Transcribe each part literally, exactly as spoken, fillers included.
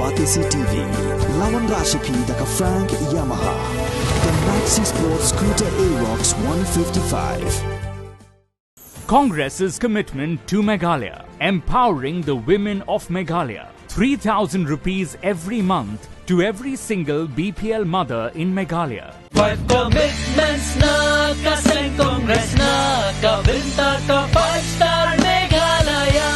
Batesi T V, la wanrah sha phi da ka Frank Yamaha. The Maxi Sport Scooter Aerox one fifty-five. Congress's commitment to Meghalaya, empowering the women of Meghalaya. Three thousand rupees every month to every single B P L mother in Meghalaya. Five commitments na ka seng Congress na ka bynta ka Five Star Meghalaya.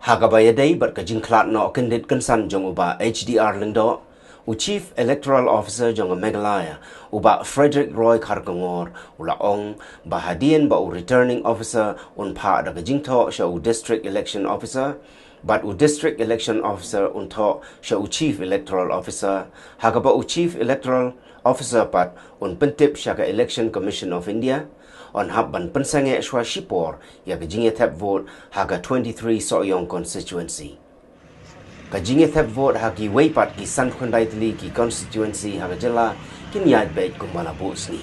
Ha kaba ïadei bad ka jingkhlad noh kyndit kynsan jong u Bah H D R Lyngdoh, u Chief Electoral Officer jong ka Meghalaya, u Bah Frederick Roy Kharkongor, u la ong ba hadien ba u Returning Officer un phah da ka jingthoh sha u District Election Officer, bad u District Election Officer un thoh sha u Chief Electoral Officer, ha kaba u Chief Electoral Officer pat un pyntip sha ka Election Commission of India, un hap ban pynsangeh shuwa shipor ïa ka jingïathep vote ha ka twenty-three Sohiong constituency. Ka jingïathep vote ha kiwei pat ki san khyndai tylli ki constituency ha ka jylla kin ïaid beit kumba la buh sngi.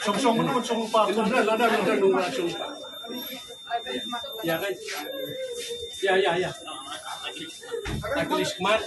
Song song mana song pa. Lada lada lada lada song pa. Ya kan? Ya ya ya. Aku ismat.